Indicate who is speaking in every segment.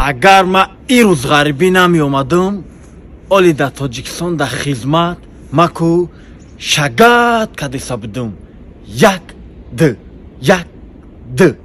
Speaker 1: Агар ма ирӯз ғарибӣ намеомадам, оли дар Тоҷикистон дар хизмат маку шагат кадеса будум. Як д як д.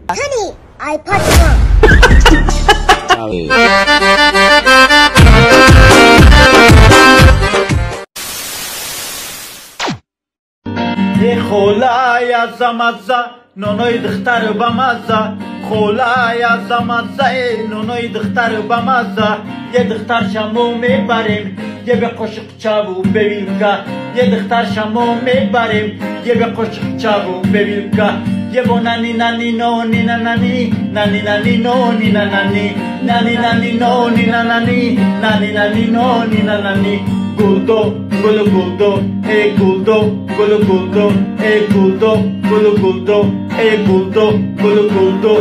Speaker 1: Холая замаза, нонои духтар ба маза. Холая замаза, нонои духтар ба маза. Е духтар шамо мебарем, е бе қошиқчаву бе вилка. Е духтар шамо мебарем, е бе қошиқчаву бе вилка. Е бо нани нани нони нанани, нани нани нони нанани, нани нани нони нанани, нани нани нони нанани. Гулдо гулу гулдо, э гулдо гулу гулдо, э гулдо гулу гулдо, э гулдо гулу гулдо.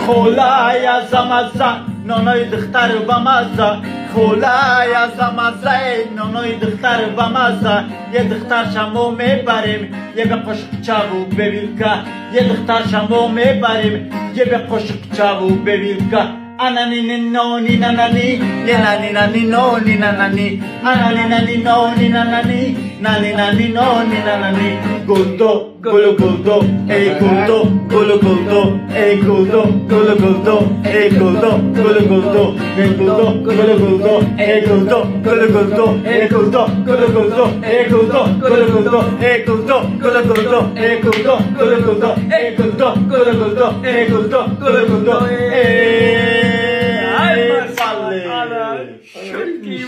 Speaker 1: Холая замаза, нонои духтар ба маза. Холая замаза, нонои духтар ба маза. Е духтар шамо мебарем, е бе қошиқчаву бе вилка. Е духтар шамо мебарем, е бе қошиқчаву бе вилка. Анани нони нанани, нани нани нони нанани, анани нани нони нанани, нани нани нони нанани. Гулдо гулу гулдо, эй гулдо гулу гулдо, эй гулдо гулу гулдо, эй гулдо гулу гулдо, эй гулдо гулу гулдо, эй гулдо гулу гулдо, эй гулдо гулу гулдо, эй гулдо гулу гулдо, эй гулдо гулу гулдо, эй гулдо гулу гулдо, эй гулдо гулу гулдо, эй гулдо гулу гулдо.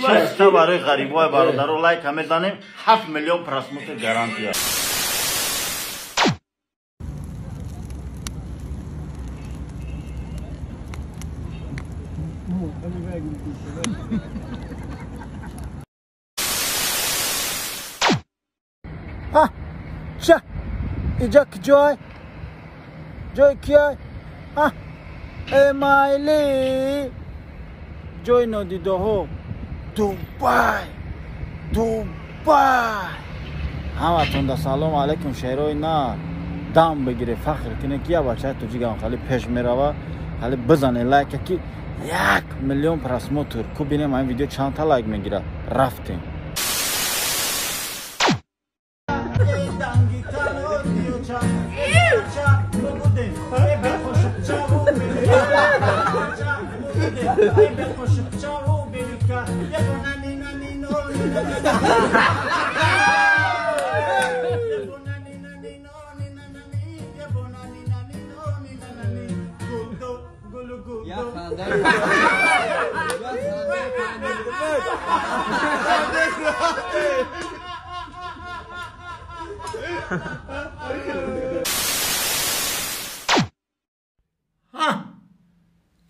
Speaker 1: Шаста барои ғарибои бародаро лайка мезанем, 7 миллион просмотр гарантия. Ҳа, ча, иҷа куҷой? Ҷои киай? Ҳа, эмайли. Ҷои нодидаҳо. Дубай, Дубай. Ҳаматонда салом алайкум, шерои нар. Дам бигире, фахр кине ки я бачаи тоҷикам хали пеш мерава, хали бизане лайка ки 1 миллион просмотр. Ку бинем ин видео чанд та лайк мегирад. Рафтем.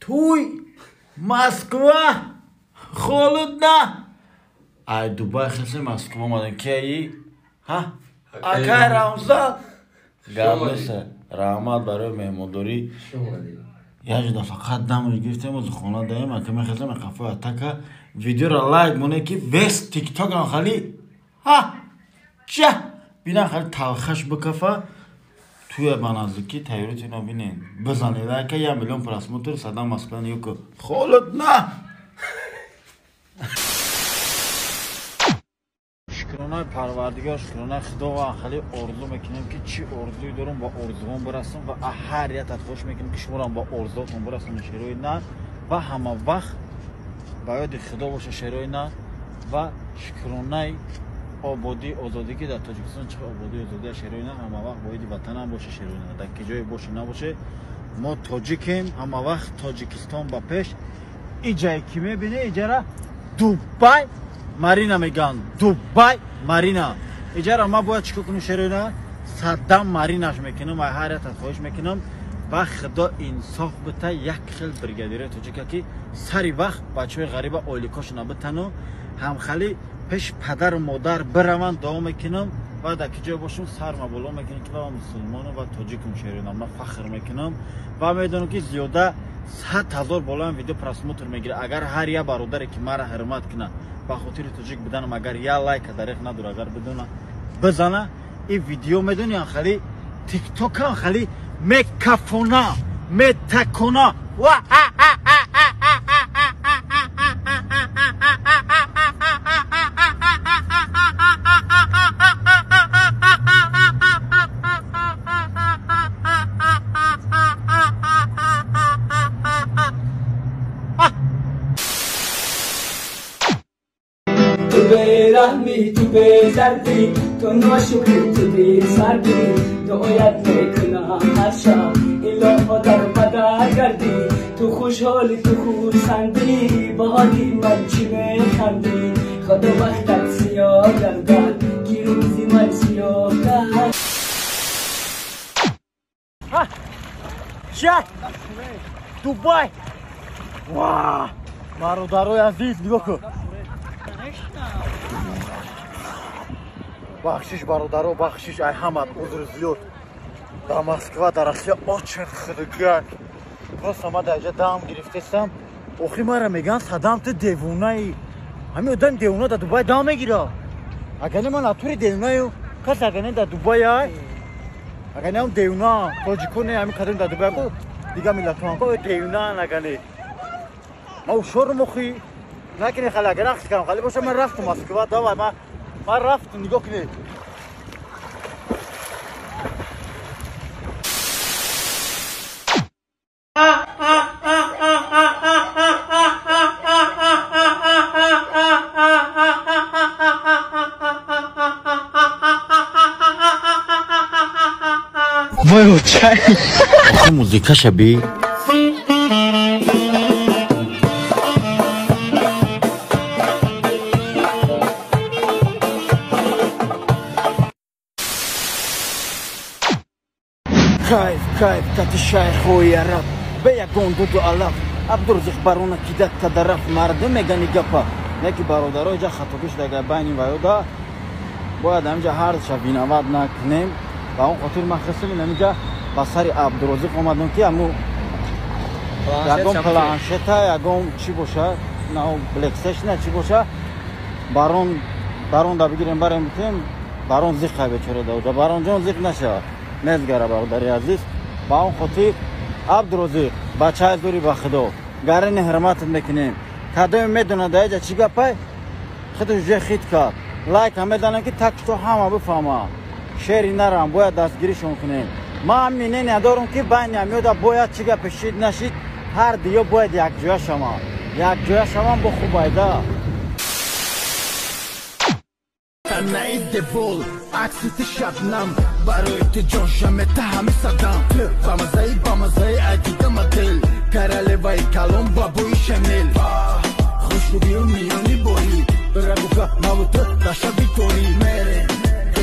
Speaker 1: Туй Москва холодно. Ай Дубай хесе Москва омадем. Кияи? Ҳа? Акай Рамзан. Гап нест. Раҳмат барои меҳмондорӣ. Як ҷуда фақат дамро гирифтем, ози хона даем, ака мехезем қафои атака. Видеоро лайк моне ки вес тиктокам хали. Ҳа? Ча? Бинан хали талхаш бикафа. Туя ба наздикӣ тайёрити ино бинен. Бизанед лайка 1 миллион просмотр садам Москва нигоҳ кун. Холодно. Шукронаи Парвардигор, шукронаи Худованд, хеле орзу мекунем ки чӣ орзуе дорам ба орзуҳом бирасам ва ҳар якат хош мекунем ки шуморам ба орзуҳотон бирасам шерои нар ва ҳама вақт ба ёди Худо боша шерои нар ва шукронаи ободӣ озодӣ ки дар Тоҷикистон чӣ ободӣ озодӣ шерои нар ҳама вақт боиди ватанам боша шерои нар дар ки ҷое боше набоше мо тоҷикем, ҳама вақт Тоҷикистон ба пеш. Иҷае ки мебине иҷара Дубай Марина меган, Дубай Марина. Иҷара ма бояд чикор кунем шерои нар? Саддам Маринаш мекунам, ай ҳар якат хоҳиш мекунам. Ва худо инсоф бита як хел бригадирои тоҷика ки сари вақт бачаҳои ғариба ойликошона битану ҳамхали пеш падару модар бираванд, дуо мекунам ва дар ки ҷой бошам сарма боло мекунам ки ва мусулмону ва тоҷикум шеринам, ман фахр мекунам ва медонам ки зиёда 100 000 болоям видео просмотр мегирад. Агар ҳар як бародаре ки мара ҳурмат кунад ба хотири тоҷик буданам, агар як лайка дареғ надора, агар бидона бизана ин видео, медони хали тиктокам хали мекафона метакона ва
Speaker 2: تو بی‌رحمی، تو بی‌دردی، تو ناشکری، تو بی‌سردی، دعایت میکنم هر شب الها در بدر گردی، تو خوشحالی تو خرسندی، با حالی من چی میخندی، خدا وقتت سیاه گردد کی روزی من سیاه کرد.
Speaker 1: شه дубай ва бародарои азиз, нигоҳ кун. Бахшиш бародаро, бахшиш, ай ҳамат узр зиёд. Дар Москва, дар Россия очень худгак. Просто ма дар инҷа дам гирифтесам. Охи мара меган Садам ту девонаи. Ҳамин одам девона дар Дубай дам мегира. Агар не ман натури девонаю, кас агар не дар Дубай ай. Агар не ам девона, тоҷико не ҳамин кадом дар Дубай ко дига миллатон ко девона агар не. Ма ушорум охи. Накини хали агар рақс кардам, хали боша ман рафтам Москва, давай ман рафтам, нигоҳ кунед. Музика шаби кайф кайф кати шайхҳои араб бе ягон дуду алаф Абдурзиқ барона кидат кадараф мардум мегани гапа не ки бародаро иҷа хатогӣ шуда байни ваёда бояд ҳаминҷа ҳарша виноват накунем. Ба он хотир ман хестам ҳаминҷа ба сари Абдурозиқ омадам ки ҳаму ягон планшета ягон чӣ боша, на блексешна чӣ боша, барон да бигирем барем битем, барон зиқ хай бечора да баронҷон зиқ нашавад мезгара бародари азиз. Ба он хотир Абдурозиқ бачаи зури ба худо гарини ҳурматат мекунем. Кадоме медонад дар иҷа чӣ гапай худаш уже хит кард. Лайка медонам ки так что ҳама бифаҳма. Шери нарам бояд дастгиришон кунем. Ман мнение дорам ки байни ҳамёда бояд чӣ гапе шид нашид, ҳар диё бояд якҷоя шаванд. Якҷоя шаванд бо хубайда.
Speaker 3: Танаи девол акси ти шабнам барои ту ҷон шамета ҳами садам ту бамазаи бамазаи айдида модел королеваи калон ба бӯи Шанел хушрӯбию миёни борӣ бирагука маву ту дар шаби торӣ мерем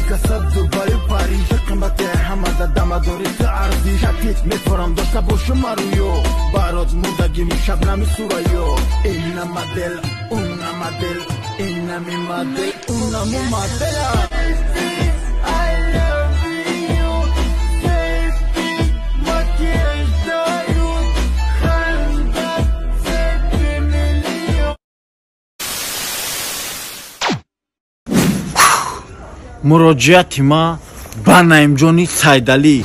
Speaker 3: касад Дубаю Париж қимати ҳама да дамадори ту арзиш шакит метворам дошта бошум марӯё барот мурдагим шабнами сурайё ина модел уна модел инами модел унаму модела.
Speaker 1: Муроҷиати ма ба Наимҷони Сайдалӣ.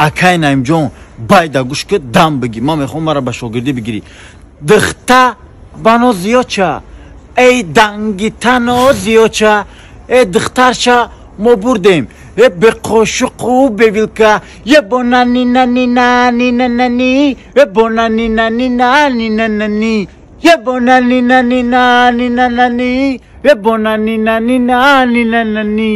Speaker 1: Акай Наимҷон, байда гӯш ки дам бигӣ, ман мехоҳам мара ба шогирдӣ бигирӣ. Дихта банозиёча, эй дангитанозиёча, э дихтарча мо бурдем, э беқошуқу бевилка, е бо нанинанинанинанани, е бо нанинанинанинанани, е бо нанинанинанинанани, е бо нанинанинанинанани,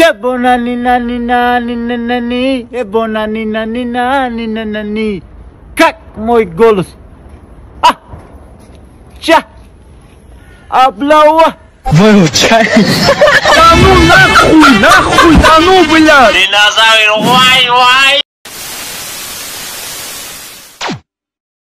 Speaker 1: е бо нанинанинанинанани, е бо нанинанинанинанани. Как мой голос? А! Ча! Аблава!
Speaker 3: Выручай! Да ну нахуй, нахуй, да ну, блядь!
Speaker 4: Динозавр, вай, вай!